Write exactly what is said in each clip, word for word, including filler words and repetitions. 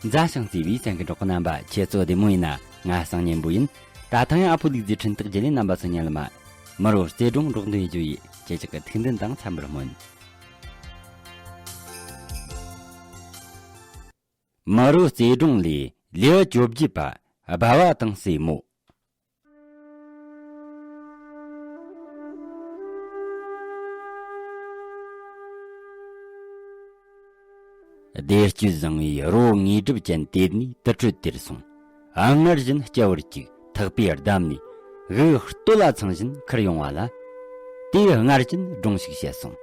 མཛའ་ཞིང་བརྩེ་བའི་སེམས་ཀྱི་གྲོགས་རྣམ་པ། ཁྱེད་ཚོ་བདེ་མོ་ཡིན་ན། ང་སང་ཉིན་པོ་ཡིན། ད་ཐེངས་ཨ་ཕོ་ལུག་རྫི་འཕྲིན་སྟེགས་བརྒྱུད་ལས་རྣམ་པ་ཚོ་ཉན་ལ་མ། མི་རོ་རྩེ་སྒྲུང་སྒྲོག་འདོན་བརྗོད་ཡིས་ཁྱེད་ཅག་གི་ཐུགས་འདུན་དང་འཚམ་པར་སྨོན། མི་རོ་རྩེ་སྒྲུང་ལས། ལེའུ་བཅོ་བརྒྱད་པ། སྦལ་བ་དང་སྲས་མོ། བདེ་སྐྱིད་བཟང་བའི་རོ། དངོས་གྲུབ་ཅན་དེད་ནས་དུར་ཁྲོད་དེར་སོང་། སྔར་བཞིན་སྐྱ་བོར་གཅིག་ཐག་པས་བསྡམས་ནས། དབུགས་སྟོད་ལ་འཚང་བཞིན་ཁུར་ཡོང་བ་ལ། དེས་སྔར་བཞིན་སྒྲུང་ཞིག་བཤད་སོང་།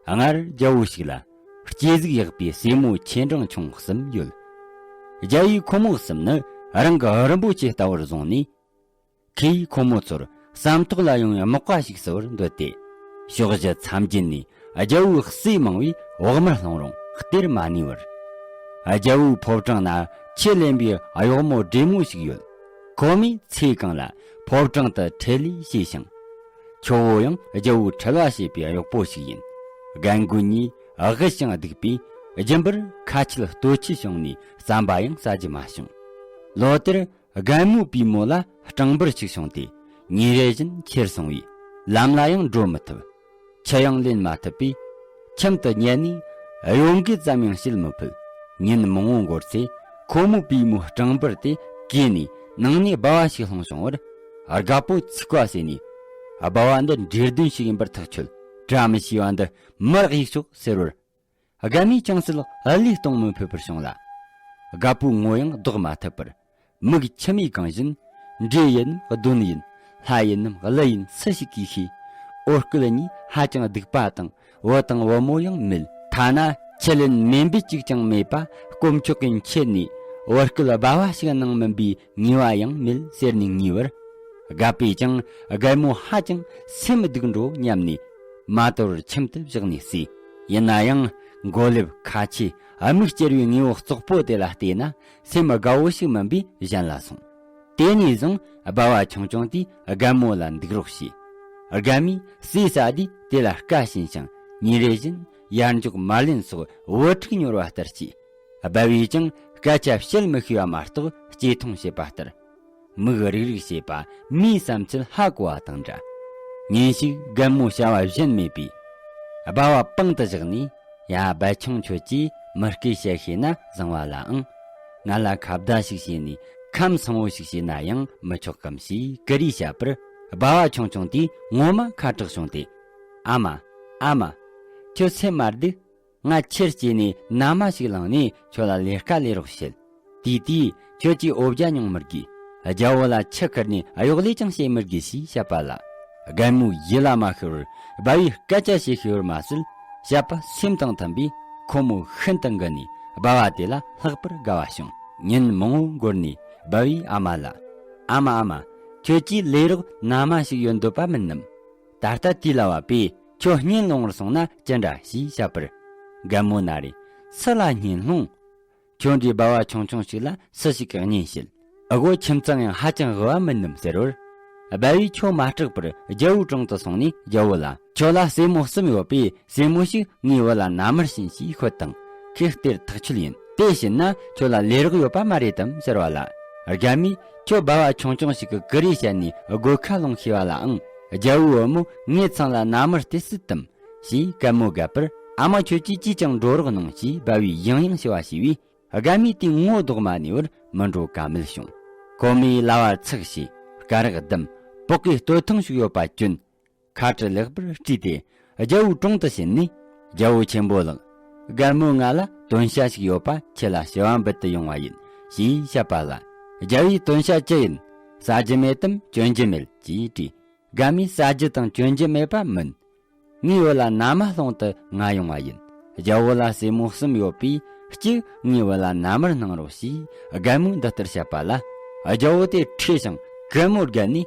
སྔར་རྒྱལ་པོ་ཞིག་ལ། སྐྱེས་གཟུགས་ཡག་པའི་སྲས་མོ་ཆེ་འབྲིང་ཆུང་གསུམ་ཡོད། རྒྱལ་བོས་ཁོ་མོ་གསུམ་ནི་རང་གི་རིན་པོ་ཆེ་ལྟ་བུར་བཟུང་ནས། ཁོས་ཁོ་མོ་ཚོར་ཟམ་ཐོག་ལ་ཡོང་བའི་རྨག་པ་ཞིག་བཟོ་བར་འདོད་དེ། ཕྱོགས་བཞི་མཚམས་བརྒྱད་ནས་རྒྱལ་པོའི་སྲས་མང་བོས་བོགས་མར་སློང་རུང་སྟེར་མ་ནུས་པར། རྒྱལ་པོའི་ཕོ་བྲང་ན་ཁྱི་ལེན་པའི་གཡོག་མོ་བགྲེས་མོ་ཞིག་ཡོད། ཁོ་མོས་ཚེ་གང་ལ་ཕོ་བྲང་དུ་ཁྲལ་ལས་བྱས་ཤིང་། ཁྱོ་བོ་ཡང་རྒྱལ་པོའི་ཁྲལ་བ་བྱེད་པའི་གཡོག་པོ་ཞིག་ཡིན། རྒན་རྒོན་གཉིས་དབུལ་ཞིང་སྡུག་པས། རྒྱུན་པར་ཁ་ཆད་སྟོབས་ཆེ་བྱུང་ནས་ཟམ་པ་ཡང་ཟ་རྒྱུ་མ་བྱུང་། ལོ་དེར་རྒན་མོའི་བུ་མོ་ལ་སྤྲང་འབུར་ཞིག་བྱུང་སྟེ། ཉིན་རེ་བཞིན་ཁྱེར་སོང་བས་ལམ་ལ་ཡང་འགྲོ་མི་ཐུབ། ཁྱི་ཡང་ལེན་མ་ཐུབ་པས། ཁྱིམ་དུ་ཉལ་ནས་གཡོ་འགུལ་ཙམ་ཡང་བྱེད་མི་ཕོད། ཉིན་མང་པོ་འགོར་ཚེ། ཁོ་མོའི་བུ་མོ་སྤྲང་འབུར་དེ་གས་ནས་ནང་ནས་སྦལ་བ་ཞིག་ལྷུང་བྱུང་བར། རྒད་པོས་ཚིག་པ་བཟས་ནས། སྦལ་བ་འདི་འདྲེ་གདོན་ཞིག་ཡིན་པར་ཐག་ཆོད། བཀྲ་མི་ཤིས་པ་འདི་མར་གཡུག་ཤོག་ཟེར་བར། རྒན་མོས་ཅུང་ཟད་བློས་གཏོང་མི་ཕོད་པར་བྱུང་ལ། རྒད་པོའི་ངོ་ཡང་ལྡོག་མ་ཐུབ་པར། མིག་མཆི་མས་གང་བཞིན། འདྲེ་ཡིན་གདོན་ཡིན། ལྷ་ཡིན་ནམ་ཀླུ་ཡིན་སུ་ཞིག་གིས་ཤེས། འོ་སྐོལ་གཉིས་ཧ་ཅང་སྡུག་པ་དང་བུ་དང་བུ་མོ་ཡང་མེད། ཐ་ན་ཁྱི་ལེན་མེ་འབུད་ཅིག་ཀྱང་མེད་པ། དཀོན་མཆོག་གི་མཆིད་ནས་བུ་སྐོལ་སྦལ་བ་ཞིག་གནང་མིན་པའི་ངེས་པ་ཡང་མེད་ཟེར་ནས་ངུས་པར། རྒད་པོས་ཀྱང་རྒན་མོ་ཧ་ཅང་སེམས་སྡུག་འགྲོ་སྙམ་ནས། མ་དོར་བར་ཁྱིམ་དུ་བཞག་ནས་བརྩིས། ཡིན་ན་ཡང་མགོ་ལེབ་ཁ་ཆེ་མིག་ཅེར་བའི་དངོས་པོ་བཙོག་པོ་དེ་ལ་བལྟས་ན་སེམས་དགའ་བོ་ཞིག་མིན་པས་གཞན་ལ་སོང་། དེ་ནས་བཟུང་སྦལ་བ་ཆུང་ཆུང་དེས་རྒན་མོ་ལ་འདུག་རོགས་བྱས། རྒན་མོས་ཟས་ཟ་དུས་དེ་ལ་སྐད་བྱིན་ཞིང་ཉིན་རེ་བཞིན་ཡར་འཇོག་མར་ལེན་སོགས་བུ་ཕྲུག་ཉོར་བ་ལྟར་བྱས། སྦལ་བས་ཀྱང་སྐད་ཆ་བཤད་མི་ཤེས་པ་མ་གཏོགས་སྐྱེ་མཐོང་བྱེད་པ་ལྟར། མིག་རིག་རིག་བྱེད་པ་མིའི་བསམ་ཚུལ་ཧ་གོ་བ་དང་འདྲ། ཉིན་ཞིག་རྒན་མོ་བྱ་བ་གཞན་མེད་པས། སྦལ་བ་པང་དུ་བཞག་ནས། ཡ། སྦལ་ཆུང་ཁྱོད་ཀྱིས་མི་སྐད་བཤད་ཤེས་ན་བཟང་བ་ལ་ཨང་། ང་ལ་ཁ་བརྡ་ཞིག་བྱས་ནས་ཁམས་བཟང་བོ་ཞིག་བྱས་ན་ཡང་མི་ཆོག་གམ་ཞེས་ཀུ་རེ་བཤད་པར། སྦལ་བ་ཆུང་ཆུང་དེས་ངོ་མ་ཁ་གྲག་བྱུང་སྟེ། ཨ་མ། ཨ་མ། ཁྱོད་སེམས་མ་སྡུག། ང་ཁྱིར་སྐྱེས་ནས་མནའ་མ་ཞིག་བླངས་ནས་ཁྱོད་ལ་ལས་ཀ་ལས་རོགས་བྱེད། དེའི་དུས་ཁྱོད་ཀྱིས་འོ་བརྒྱལ་མྱོང་མི་དགོས། རྒྱལ་པོ་ལ་ཆུ་ཁུར་ནས་གཡོག་ལས་ཀྱང་བྱེད་མི་དགོས་ཞེས་བཤད་པ་ལ། རྒན་མོས་ཡིད་ལ་མ་ཤོར་བར་སྦལ་བས་སྐད་ཆ་བཤད་ཤེས་པར་མ་ཟད། བཤད་པ་སེམས་དང་མཐུན་པས་ཁོ་མོ་ཤིན་ཏུ་མགུ་ནས་སྦལ་བ་དེ་ལ་ལྷག་པར་དགའ་བ་བྱུང་། ཉིན་མང་པོ་འགོར་ནས་སྦལ་བས་ཨ་མ་ལ། ཨ་མ། ཨ་མ། ཁྱོད་ཀྱིས་ལས་རོགས་མནའ་མ་ཞིག་ཡོད་འདོད་པ་མིན་ནམ། ད་ལྟ་དུས་ལ་བབ་པས་ཁྱོད་གཉེན་སློང་བར་སོང་ན་ཅི་འདྲ་ཞེས་བཤད་པར། རྒན་མོ་ན་རེ། སུ་ལ་གཉེན་སློང་། ཁྱོད་འདྲའི་སྦལ་བ་ཆུང་ཆུང་ཞིག་ལ་སུ་ཞིག་གིས་གཉེན་བྱེད། འུ་གོ་ཁྱིམ་ཚང་ཡང་ཧ་ཅང་དབུལ་བ་མིན་ནམ་ཟེར་བར། སྦལ་བས་ཁྱོད་མ་སྐྲག་པར་རྒྱལ་པོའི་དྲུང་དུ་སོང་ནས་རྒྱལ་པོ་ལ། ཁྱོད་ལ་སྲས་མོ་གསུམ་ཡོད་པས་སྲས་མོ་ཞིག་ངའི་བུ་ལ་མནའ་མར་བྱིན་ཞེས་ཤོད་དང་། ཁོས་སྟེར་ཐག་ཆོད་ཡིན། དེ་བྱིན་ན་ཁྱོད་ལ་ལས་རོགས་ཡོད་པ་མ་རེད་དམ་ཟེར་བ་ལ། རྒན་མོས་ཁྱོད་སྦལ་བ་ཆུང་ཆུང་ཞིག་གིས་ཀུ་རེ་བཤད་ནས་སྒོ་ཁ་སློང་ཤེས་པ་ལའང་རྒྱལ་པོའི་བུ་མོ་ངེད་ཚང་ལ་མནའ་མར་སྟེར་སྲིད་དམ། ཞེས་རྒན་མོས་དགའ་པར། ཨ་མ་ཁྱོད་ཀྱིས་ཅིས་ཀྱང་འགྲོ་རོགས་གནང་ཞེས་སྦལ་བས་ཡང་ཡང་ཞུ་བ་བྱས་པས། རྒན་མོས་དེའི་ངོ་ལྡོག་མ་ནུས་པར་མི་འགྲོ་ཀ་མེད་བྱུང་། ཁོ་མོས་ལྭ་བ་ཚིགས་བྱས། སྐ་རགས་བསྡམས། པགས་ཀའི་སྟོད་ཐུང་ཞིག་ཡོད་པ་གྱོན། ཁ་ཊི་ལེགས་པར་དཀྲིས་ཏེ་རྒྱལ་པོའི་དྲུང་དུ་ཕྱིན་ནས། རྒྱལ་པོ་ཆེན་པོ་ལགས། རྒན་མོས་ང་ལ་དོན་ཞྭ་ཞིག་ཡོད་པ་ཁྱེད་ལ་ཞུ་བ་འབུལ་དུ་ཡོང་བ་ཡིན། ཞེས་བཤད་པ་ལ། རྒྱལ་པོས་དོན་ཞྭ་ཅི་ཡིན། ཟ་རྒྱུ་མེད་དམ་གྱོན་རྒྱུ་མེད་ཅེས་དྲིས། རྒན་མོས་ཟ་རྒྱུ་དང་གྱོན་རྒྱུ་མེད་པ་མིན། ངའི་བུ་ལ་མནའ་མ་སློང་དུ་ང་ཡོང་བ་ཡིན། རྒྱལ་པོ་ལ་སྲས་མོ་གསུམ་ཡོད་པས་གཅིག་ངའི་བུ་ལ་མནའ་མར་གནང་རོགས་ཞེས་རྒན་མོས་འདི་ལྟར་བཤད་པ་ལ། རྒྱལ་པོ་དེ་ཁྲོས་ཤིང་གད་མོ་བགད་ནས།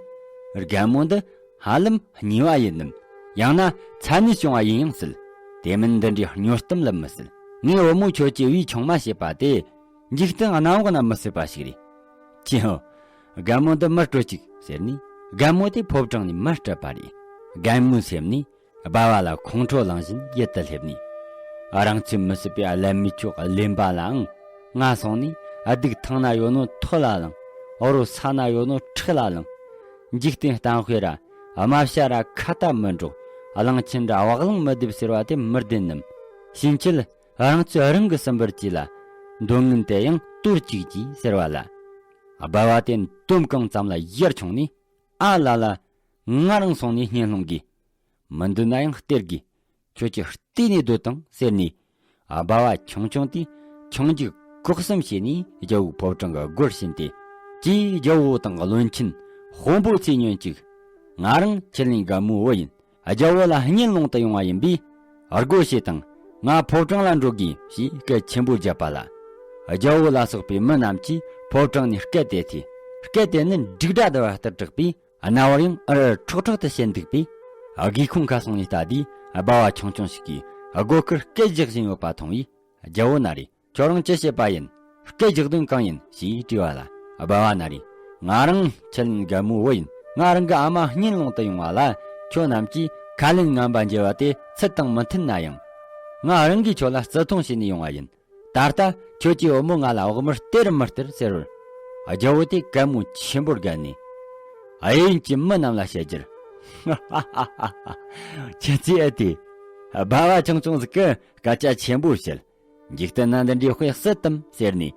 རྒན་མོ་འདི་ཧ་ལམ་གཉིས་པ་ཡིན་ནམ། ཡང་ན་མཚན་ནས་བྱུང་བ་ཡིན་ཡང་སྲིད། དེ་མིན་འདི་འདྲའི་སྨྱོ་གཏམ་ལབ་མི་སྲིད། ངའི་བུ་མོ་ཁྱོད་ཀྱི་བུའི་ཆུང་མ་བྱེད་པ་དེ། འཇིག་རྟེན་གནམ་འོག་ན་མི་སྲིད་པ་ཞིག་རེད། ཅི་ཧོ། རྒན་མོ་འདི་མར་སྤྲོད་ཅིག་ཟེར་ནས་རྒན་མོ་དེ་ཕོ་བྲང་ནས་མར་སྤྲད་པ་རེད། རྒན་མོའི་སེམས་ནས་སྦལ་བ་ལ་ཁོང་ཁྲོ་ལངས་བཞིན་ཡིད་དུ་སླེབས་ནས། རང་ཚོད་མི་སྲིད་པའི་གླེན་མི་ཆོག་གླེན་པ་ལའང་ ང་སོང་ནས་སྡུག་ཐང་ན་ཡོད་ནོ་ཐོད་ལ་ལངས། འོ་རོ་ས་ན་ཡོད་ནོ་ཁྲག་ལ་ལངས། འཇིག་རྟེན་གཏམ་དཔེ་ར་དམའ་བྱ་ར་ཁ་ལྟ་མི་འགྲོ། གླང་ཆེན་ར་བ་གླང་མི་སྡེབ་ཟེར་བ་དེ་མི་བདེན་ནམ། ཕྱིན་ཆད་རང་ཚོད་རང་གི་སུན་པར་གྱིས་ལ། འདོད་ངན་དེ་ཡང་དོར་གཅིག་གྱིས་ཟེར་བ་ལ། སྦལ་བ་དེ་འདོམ་གང་ཙམ་ལ་ཡར་མཆོངས་ནས། ཨ་ལ་ལ། ང་རང་སོང་ནས་གཉེན་སློང་གི། མི་འདོད་ན་ཡང་སྟེར་གི། ཁྱོད་ཀྱིས་བལྟས་ནས་སྡོད་དང་ཟེར་ནས། ཨ་སྦལ་བ་ཆུང་ཆུང་དེས་ཆུང་འཇུག་ལྐོག་གསོད་བྱས་ནས་རྒྱལ་བོའི་ཕོ་བྲང་གི་སྒོར་ཕྱིན་ཏེ། ཀྱེ་རྒྱལ་བོ་དང་བློན་ཆེན། དཔོན་པོ་ཚོས་ཉོན་ཅིག། ང་རང་ཁྱི་ལིན་རྒན་མོའི་བུ་ཡིན། རྒྱལ་བོ་ལ་གཉེན་སློང་དུ་ཡོང་བ་ཡིན་པས། སྒོ་ཕྱེ་དང་། ང་ཕོ་བྲང་ལ་འགྲོ་དགོས་ཞེས་སྐད་ཆེན་པོ་བརྒྱབ་པ་ལ། རྒྱལ་བོ་ལ་སོགས་པའི་མི་རྣམས་ཀྱིས་ཕོ་བྲང་ནས་སྐད་དེ་ཐོས། སྐད་དེ་ནི་འབྲུག་སྒྲ་བསྡུ་བ་ལྟར་གྲགས་པས། རྣ་བར་ཡང་ཨར་ཁྲོག་ཁྲོག་ཏུ་བྱེད་འདུག་པས། སྒེའུ་ཁུང་ཁ་སོང་ནས་ལྟ་དུས། སྦལ་བ་ཆུང་ཆུང་ཞིག་གིས་སྒོ་ཁར་སྐད་རྒྱག་བཞིན་ཡོད་པ་མཐོང་བས། རྒྱལ་བོ་ན་རེ། ཁྱོད་རང་ཅི་བྱེད་པ་ཡིན། སྐད་རྒྱག་དོན་གང་ཡིན་ཞེས་དྲིས་པ་ལ། སྦལ་བ་ན་རེ། ང་རང་ཁྱི་ལིན་རྒན་མོའི་བུ་ཡིན། ང་རང་གི་ཨ་མ་གཉེན་སློང་དུ་ཡོང་བ་ལ། ཁྱོད་རྣམས་ཀྱིས་ཁ་ལན་ངན་པ་འཇལ་བ་དེ་ཚུལ་དང་མི་མཐུན་ན་ཡང་། ང་རང་གིས་ཁྱོད་ལ་བརྩི་མཐོང་བྱས་ནས་ཡོང་བ་ཡིན། ད་ལྟ་ཁྱོད་ཀྱི་བུ་མོ་ང་ལ་བག་མར་སྟེར་མི་སྟེར་ཟེར་བར། རྒྱལ་བོ་དེ་གད་མོ་ཆེན་པོར་བགད་ནས། གཡས་གཡོན་གྱི་མི་རྣམས་ལ་བཤད་རྒྱུར། ཁྱེད་ཚོས་ཨེ་དེ། སྦལ་བ་ཆུང་ཆུང་ཟིག་གིས་སྐད་ཆ་ཆེན་པོ་བཤད། འཇིག་རྟེན་ན་འདི་འདྲའི་དཔེ་སྲིད་དམ་ཟེར་ནས།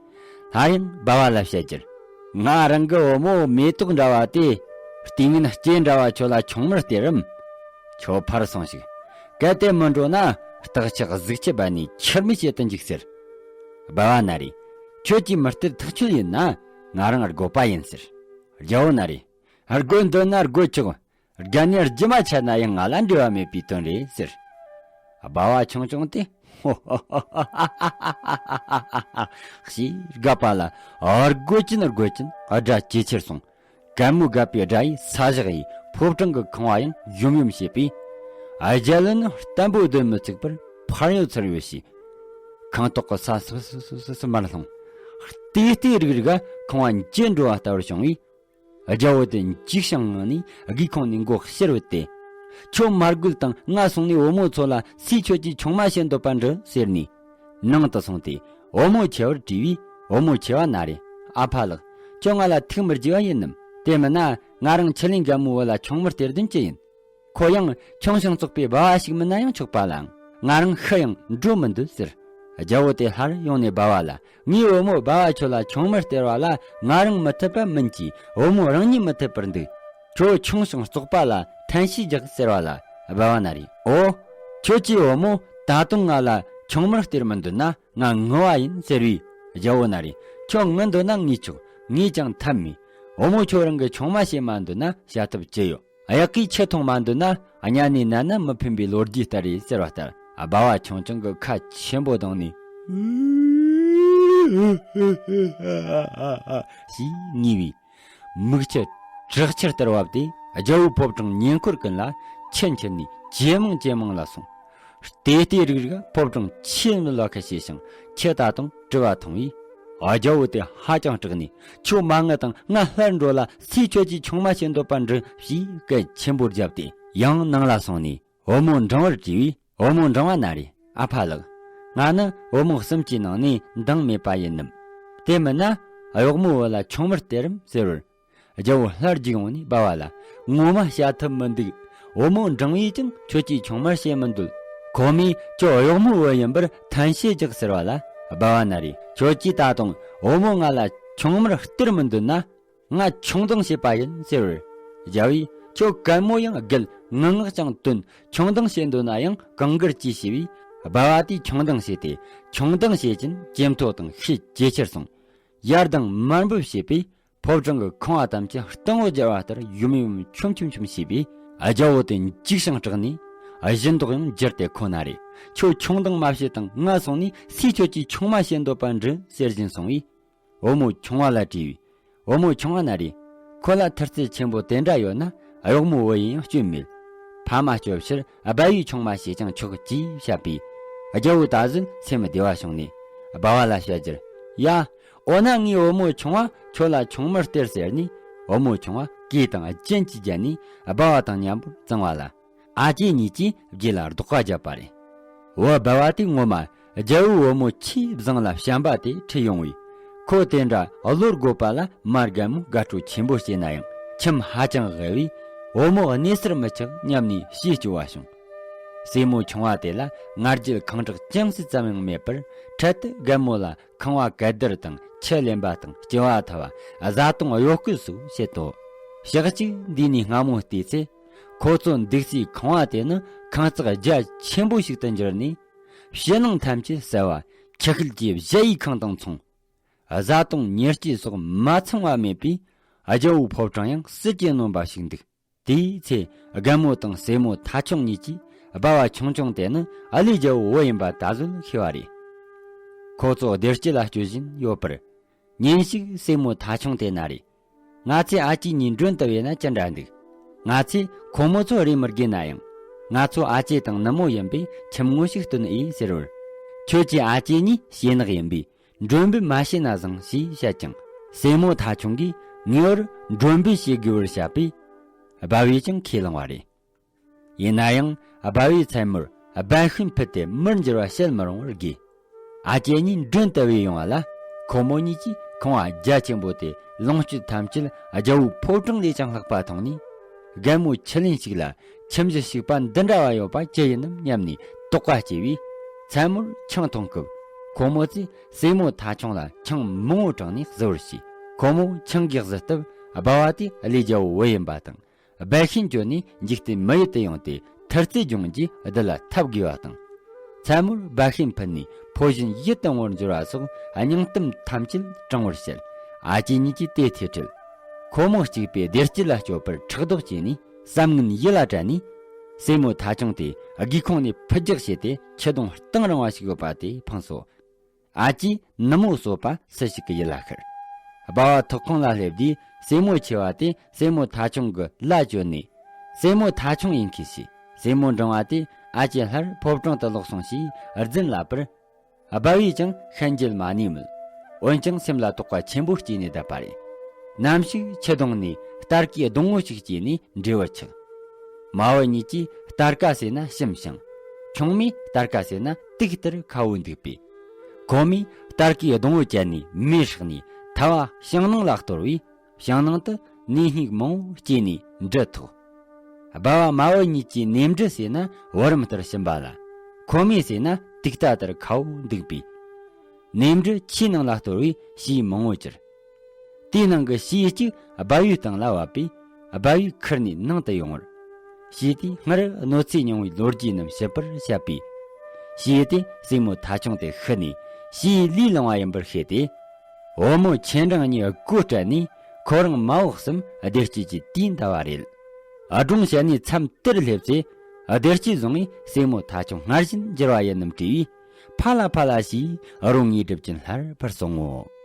སླར་ཡང་སྦལ་བ་ལ་བཤད་རྒྱུར། ང་རང་གི་བུ་མོ་མེ་ཏོག་འདྲ་བ་དེ། ལྟས་ངན་སྐྱེས་འདྲ་བ་ཁྱོད་ལ་ཆུང་མར་སྟེར་རམ། ཁྱོད་ཕར་སོང་ཞིག། གལ་ཏེ་མི་འགྲོ་ན། སྟག་ཆག་གཟིག་ཆུ་སྦལ་ནས་ཁྱུར་མིད་བྱེད་དུ་འཇུག་ཟེར། སྦལ་བ་ན་རེ། ཁྱོད་ཀྱིས་མི་སྟེར་ཐག་ཆོད་ཡིན་ན། ང་རང་དགོས་པ་ཡིན་ཟེར། རྒྱལ་བོ་ན་རེ། དགོས་འདོད་ན་དགོས་ཆོག། རྒན་ནས་རྒྱུ་མ་ཆད་ན་ཡང་ང་ལ་འབྲེལ་བ་མེད་པའི་དོན་རེད་ཟེར། སྦལ་བ་ཆུང་ཆུང་དེ། ཞེས་དགའ་པ་ལ་དགོད་ཀྱིན་དགོད་ཀྱིན་སྒྲ་ཇེ་ཆེར་སོང་། གད་མོ་བགད་པའི་སྒྲ་ཡིས་ས་བཞག་ཡི་ཕོ་བྲང་གི་ཁང་བ་ཡང་ཡུམ་ཡུམ་བྱེད་པས། རྒྱལ་བློན་ནི་བརྟན་པོ་སྡོད་མི་ཚུགས་པར་ཕར་གཡོ་ཚུར་གཡོ་བྱས། ཁང་ཐོག་གི་ས་སུ་སུ་སུ་སུ་སུ་མར་ལྷུང་། ལྟེ་ལྟེ་རིག་རིག་ག་ཁང་བ་འགྱེལ་འགྲོ་བ་ལྟ་བུར་བྱུང་བས། རྒྱལ་བོ་དེ་འཇིགས་ཤིང་ངུ་ནས་སྒེའུ་ཁུང་ནས་མགོ་ཕྱིར་བུད་དེ། ཁྱོད་མ་རྒོལ་དང་ང་སོང་ནས་བུ་མོ་ཚོ་ལ་སུས་ཁྱོད་ཀྱི་ཆུང་མ་བྱེད་འདོད་པ་འདྲི་ཟེར་ནས། ནང་དུ་སོང་སྟེ་བུ་མོ་ཆེ་བར་དྲིས་པས། བུ་མོ་ཆེ་བ་ན་རེ། ཨ་ཕ་ལགས། ཁྱོད་ང་ལ་ཐུགས་མི་དགྱེས་པ་ཡིན་ནམ། དེ་མིན་ན་ང་རང་ཁྱི་ལིན་རྒན་མོའི་བུ་ལ་ཆུང་མར་སྟེར་དོན་ཅི་ཡིན། ཁོ་ཡང་ཆུང་ཞིང་བཙོག་པའི་སྦལ་བ་ཞིག་མིན་ན་ཡང་ཆོག་པ་ལའང་ང་རང་ཤི་ཡང་འགྲོ་མི་འདོད་ཟེར། རྒྱལ་བོ་དེ་སླར་ཡོང་ནས་སྦལ་བ་ལ། ངའི་བུ་མོ་སྦལ་བ་ཁྱོད་ལ་ཆུང་མར་སྟེར་བ་ལ་ང་རང་མི་འཐད་པ་མིན་གྱི་བུ་མོ་རང་ཉིད་མི་འཐད་པར་འདུག། ཁྱོད་ཆུང་ཞིང་བཙོག་པ་ལ་ཐན་ཤས་རྒྱག་ཟེར་བ་ལ། སྦལ་བ་ན་རེ། འོ། ཁྱོད་ཀྱིས་བུ་མོ་ད་དུང་ང་ལ་ཆུང་མར་སྟེར་མི་འདོད་ན་ང་ངུ་བ་ཡིན་ཟེར་བས། རྒྱལ་བོ་ན་རེ། ཁྱོད་ངུ་འདོད་ན་ངུས་ཆོག། ངས་ཀྱང་ཐབས་མེད། བུ་མོ་ཁྱོད་རང་གི་ཆུང་མ་བྱེད་མ་འདོད་ན་བྱ་ཐབས་ཅི་ཡོད། གཡག་གིས་ཆུ་འཐུང་མ་འདོད་ན་གཉའ་ནས་མནན་ན་མི་ཕན་པའི་ལོ་རྒྱུས་ལྟར་རེད་ཟེར་བ་ལྟར། སྦལ་བ་ཆུང་ཆུང་གི་ཁ་ཆེན་པོ་བརྡུངས་ནས། ཞེས་ངུས་པས། མིག་ཆུ་དྲག་ཆར་ལྟར་བབས་ཏེ་རྒྱལ་བོའི་ཕོ་བྲང་ཉེ་འཁོར་ཀུན་ལ་ཆུ་འཁྱིལ་ནས་ཇེ་མང་ཇེ་མང་ལ་སོང་། ལྟེ་ལྟེ་རིག་རིག་ཕོ་བྲང་ཆེས་ནུབ་ལ་ཁ་ཕྱེ་ཞིང་ཆུ་ད་དུང་བྲི་བ་མཐོང་བས། རྒྱལ་བོ་དེ་ཧ་ཅང་སྐྲག་ནས། ཁྱོད་མ་ངུ་དང་ང་སླར་འགྲོ་ལ། སུས་ཁྱོད་ཀྱི་ཆུང་མ་བྱེད་འདོད་པ་འདྲི་ཞེས་སྐད་ཆེན་པོར་བརྒྱབ་སྟེ་ཡང་ནང་ལ་སོང་ནས་བུ་མོ་འབྲིང་བར་དྲིས་པས། བུ་མོ་འབྲིང་བ་ན་རེ། ཨ་ཕ་ལགས། ང་ནི་བུ་མོ་གསུམ་གྱི་ནང་ནས་འདང་མེད་པ་ཡིན་ནམ། དེ་མིན་ན་གཡོག་མོའི་བུ་ལ་ཆུང་མར་སྟེར་རམ་ཟེར་བར། རྒྱལ་བོ་སླར་རྒྱུག་ཡོང་ནས་སྦལ་བ་ལ། ངོ་མ་བྱ་ཐབས་མི་འདུག། བུ་མོ་འབྲིང་བས་ཀྱང་ཁྱོད་ཀྱིས་ཆུང་མར་བྱེད་མི་འདོད། ཁོ་མོས་ཁྱོད་གཡོག་མོའི་བུ་ཡིན་པར་ཐན་ཤས་རྒྱག་ཟེར་བ་ལ། སྦལ་བ་ན་རེ། ཁྱོད་ཀྱིས་ད་དུང་བུ་མོ་ང་ལ་ཆུང་མར་སྟེར་མི་འདོད་ན། ང་ཆུང་འདང་བྱེད་པ་ཡིན་ཟེར་བར། རྒྱལ་བོས་ཁྱོད་གད་མོ་ཡང་བགད། ངུ་ངག་ཀྱང་འདོན། ཆུང་འདང་བྱེད་འདོད་ན་ཡང་གང་དགར་གྱིས་ཞེས་པས། སྦལ་བ་དེས་ཆུང་འདང་བྱས་ཏེ། ཆུང་འདང་བྱེད་ཀྱིན་ཇེ་མཐོ་དང་ཤས་ཇེ་ཆེར་སོང་། ཡར་ལྡང་མར་འབབ་བྱས་པས། ཕོ་བྲང་གི་ཁང་བ་ཐམས་ཅད་སྟོང་བུ་འགྱེལ་བ་ལྟར་ཡུམ་ཡུམ་ཆུམ་ཆུམ་ཆུམ་བྱས་པས། རྒྱལ་བོ་དེ་འཇིགས་ཤིང་སྐྲག་ནས། བཞིན་མདོག་ཡང་འགྱུར་ཏེ། ཁོ་ན་རེ། ཁྱོད་ཆུང་འདང་མ་བྱེད་དང་། ང་སོང་ནས་སུས་ཁྱོད་ཀྱི་ཆུང་མ་བྱེད་འདོད་པ་འདྲི་ཟེར་བཞིན་སོང་བས། བུ་མོ་ཆུང་བ་ལ་དྲིས་པས། བུ་མོ་ཆུང་བ་ན་རེ། ཁོ་ལ་མཐུ་རྩལ་ཆེན་པོ་དེ་འདྲ་ཡོད་ན་གཡོག་མོའི་བུ་ཡིན་ཡང་སྐྱོན་མེད། ཕ་མ་སྐྱོབ་ཕྱིར་སྦལ་བའི་ཆུང་མ་བྱས་ཀྱང་ཆོག་ཅེས་བཤད་པས། རྒྱལ་བོ་ད་གཟོད་སེམས་བདེ་བ་བྱུང་ནས་སྦལ་བ་ལ་བཤད་རྒྱུར། ཡ། འོ་ན་ངའི་བུ་མོ་ཆུང་བ་ཁྱོད་ལ་ཆུང་མར་སྟེར་ཟེར་ནས། བུ་མོ་ཆུང་བ་གོས་དང་རྒྱན་གྱིས་བརྒྱན་ནས་སྦལ་བ་དང་མཉམ་པོར་བརྫངས་པ་ལ། ཨ་ཅེ་གཉིས་ཀྱིས་རྗེས་ལ་ལྡོག་པ་བརྒྱབ་པ་རེད། བུ་སྦལ་བ་དེ་ངོ་མ་ རྒྱལ་པོའི་བུ་མོ་ཆེས་བཟང་ལ་བྱམས་པ་དེ་ཁྲིད་ཡོང་བས། ཁོ་དེ་འདྲ་བློར་དགོས་པ་ལ་མ་རྒན་མོས་དགའ་སྤྲོ་ཆེན་པོ་སྐྱེས་ན་ཡང་ཁྱིམ་ཧ་ཅང་དབུལ་བས། བུ་མོ་གནས་སར་མི་ཆགས་སྙམ་ནས་ཞེས་སྐྱོ་བ་བྱུང་། སྲས་མོ་ཆུང་བ་དེ་ལ་ང་རྒྱལ་ཁེངས་དྲེགས་ཅུང་ཟད་ཙམ་ཡང་མེད་པར། འཕྲལ་དུ་རྒན་མོ་ལ་ཁང་བ་གད་བདར་དང་ཁྱི་ལེན་པ་དང་སྐྱེ་བ་ཐུབ་པ། བཟའ་བཏུང་གཡོ་སྐོལ་སོགས་བྱེད་དོ། ཞག་གཅིག་འདས་ནས་སྔ་མོ་བལྟས་ཚེ། ཁོ་ཚོ་འདུག་སའི་ཁང་བ་དེ་ནི་ཁང་བརྩེགས་རྒྱ་ཆེན་པོ་ཞིག་ཏུ་འགྱུར་ནས། ཕྱི་ནང་ཐམས་ཅད་གསལ་བ། ཁྱི་ཤུད་ཀྱི་གཞལ་ཡས་ཁང་དང་མཚུངས། བཟའ་བཏུང་ཉེར་སྐྱེས་སོགས་མ་ཚང་བ་མེད་པས། རྒྱལ་པོའི་ཕོ་བྲང་ཡང་ཟིལ་གྱིས་གནོན་པ་ཞིག་འདུག། དེའི་ཚེ་རྒན་མོ་དང་སྲས་མོ་ཐ་ཆུང་གཉིས་ཀྱིས་སྦ་བ་ཆུང་ཆུང་དེ་ནི་ཨ་ལས་རྒྱལ་པོའི་བུ་ཡིན་པ་ད་གཟོད་ཤེས་པ་རེད། ཁོ་ཚོ་བདེ་སྐྱིད་ལ་སྐྱོད་བཞིན་ཡོད་པར། ཉིན་ཞིག་སྲས་མོ་ཐ་ཆུང་དེ་ན་རེ། ང་ཚོས་ཨ་ཅེ་གཉིས་མགྲོན་དུ་བོས་ན་ཅི་འདྲ་འདུག། ང་ཚོས་ཁོ་མོ་ཚོ་རེ་མི་དགོས་ན་ཡང་། ང་ཚོ་ཨ་ཅེ་དང་ནུ་མོ་ཡིན་པས་ཁྱིམ་ངོ་ཞིག་སྟོན་ཨེ་ཟེར་བར། ཁྱོད་ཀྱི་ཨ་ཅེ་གཉིས་ཞེ་ནག་ཡིན་པས། མགྲོན་འབོད་མ་བྱས་ན་བཟང་ཞེས་བཤད་ཀྱང་། སྲས་མོ་ཐ་ཆུང་གིས་ངེས་པར་མགྲོན་འབོད་བྱེད་དགོས་པར་བཤད་པས། སྦ་བས་ཀྱང་ཁས་བླངས་པ་རེད། ཡིན་ན་ཡང་སྦ་བས་མཚན་མོར་སྦ་ཤུན་ཕུད་དེ་མུར་འགྱུར་བ་བྱེད་མི་རུང་བར་དགོས། ཨ་ཅེ་གཉིས་མགྲོན་དུ་བོས་ཡོང་བ་ལ། ཁོ་མོ་གཉིས་ཀྱིས་ཁང་བ་རྒྱ་ཆེན་པོ་དེ་ལོངས་སྤྱོད་ཐམས་ཅད་རྒྱལ་པོའི་ཕོ་བྲང་ལས་ཀྱང་ལྷག་པ་མཐོང་ནས། རྒན་མོ་ཁྱི་ལེན་ཞིག་ལ་ཁྱིམ་གཞི་ཞིག་པ་འདི་འདྲ་བ་ཡོད་པ་ཅི་ཡིན་ནམ་སྙམ་ནས་དོགས་པ་སྐྱེས་པས། མཚན་མོར་ཆང་འཐུང་སྐབས། ཁོ་མོ་ཚོས་སྲས་མོ་ཐ་ཆུང་ལ་ཆང་མང་བོ་དྲངས་ནས་བཟི་བར་བྱས། ཁོ་མོ་ཆང་གིས་བཟི་སྟབས། སྦ་བ་དེ་ཨ་ལས་རྒྱལ་པོའི་བུ་ཡིན་པ་དང་། སྦ་ཤུན་གྱོན་ནས་འཇིག་རྟེན་མི་ཡུལ་དུ་ཡོང་སྟེ། ཐུར་རྩེ་སྦྱོང་རྒྱུའི་བདུད་ལ་འཐབ་དགོས་པ་དང་། མཚན་མོར་སྦ་ཤུན་ཕུད་ནས་ཕོ་གཞོན་ཡིད་དུ་འོང་བར་འགྱུར་བ་སོགས་སྙིང་གཏམ་ཐམས་ཅད་དྲང་བར་བཤད། ཨ་ཅེ་གཉིས་ཀྱིས་དེ་ཐོས་འཕྲལ། ཁོ་མོ་གཅིག་པའི་བདེ་སྐྱིད་ལ་སྤྱོད་པར་ཕྲག་དོག་སྐྱེས་ནས་བསམ་ངན་ཡིད་ལ་དྲན་ནས། སྲས་མོ་ཐ་ཆུང་དེ་སྒེའུ་ཁུང་ནས་ཕུད་རྒྱག་བྱས་ཏེ། ཁྱི་གདོང་གཏིང་རིང་བ་ཞིག་ཡོད་པ་དེ་འཕངས་སོ། ཨ་ཅེ་ནུ་མོ་གསོད་པ་སུ་ཞིག་གི་ཡིད་ལ་ཤར། སྦ་བ་ཐོག་ཁང་ལ་སླེབས་དུས། སྲས་མོ་ཆེ་བ་དེ་སྲས་མོ་ཐ་ཆུང་གི་བླ་བཅོལ་ནས། སྲས་མོ་ཐ་ཆུང་ཡིན་ཁུལ་བྱས། སྲས་མོ་འབྲིང་བ་དེ་ཨ་ཅེ་སླར་ཕོ་བྲང་དུ་ལོག་སོང་ཞེས་རྫུན་ལབ་པར། སྦ་བས་ཀྱང་ཤན་འབྱེད་མ་ནུས་མོད། འོན་ཀྱང་སེམས་ལ་དོགས་པ་ཆེན་པོ་སྐྱེས་ནས་བསྡད་པ་རེད། ནམ་ཞིག་ཁྱི་གདོང་ནས་སྟར་གའི་སྡོང་བོ་ཞིག་སྐྱེས་ནས་འབྲས་བུ་ཆགས། མ་བུ་གཉིས་ཀྱིས་སྟར་ཀ་ཟོས་ན་ཞིམ་ཞིང་། ཆུང་མས་སྟར་ཀ་ཟོས་ན་དུག་ལྟར་ཁ་བོ་འདུག་པས། ཁོ་མོས་སྟར་གའི་སྡོང་བོ་བཅད་ནས་མེ་བསྲེགས་ནས་ཐལ་བ་བྱང་ནང་ལ་གཏོར་བས། བྱང་ནང་དུ་ནས་སྙིགས་མང་བོ་སྐྱེས་ནས་འབྲུ་ཐོགས། སྦ་བ་མ་བུ་གཉིས་ཀྱིས་ནས་འབྲུ་ཟོས་ན་བུ་རམ་ལྟར་ཞིམ་པ་ལ། ཁོ་མོས་ཟོས་ན་དུག་རྟ་ལྟར་ཁ་བོ་འདུག་པས། ནས་འབྲུ་ཆུའི་ནང་ལ་གཏོར་བས་བྱིའུ་མང་བོ་གྱུར། དེའི་ནང་གི་བྱིའུ་གཅིག་སྦ་བའི་སྟེང་ལ་བབས་པས། སྦ་བས་ཁུར་ནས་ནང་དུ་ཡོང་བར། བྱིའུ་དེས་སྔར་གནོད་འཚེ་མྱོང་བའི་ལོ་རྒྱུས་རྣམས་ཞིབ་པར་བཤད་པས། བྱིའུ་དེས་སྲས་མོ་ཐ་ཆུང་དེ་ཤི་ནས་བྱིའུའི་ལུས་བླངས་པ་ཡིན་པར་ཤེས་ཏེ། བུ་མོ་ཆེ་འབྲིང་གཉིས་བགོ་སྤྲད་ནས། ཁོ་རང་མ་བུ་གསུམ་བདེ་སྐྱིད་ཀྱི་དུས་འདའ་བ་རེད། སྒྲུང་བཤད་ནས་མཚམས་དེར་སླེབས་ཚེ། བདེ་སྐྱིད་བཟུང་བས་སྲས་མོ་ཐ་ཆུང་སྔར་བཞིན་འགྱུར་བ་ཡིན་ནམ་དྲིས་པས། ཕ་ལ་ཕ་ལ་ཞེས་རོ་ལངས་གྲབས་ཀྱིན་སླར་ཕར་སོང་ངོ་།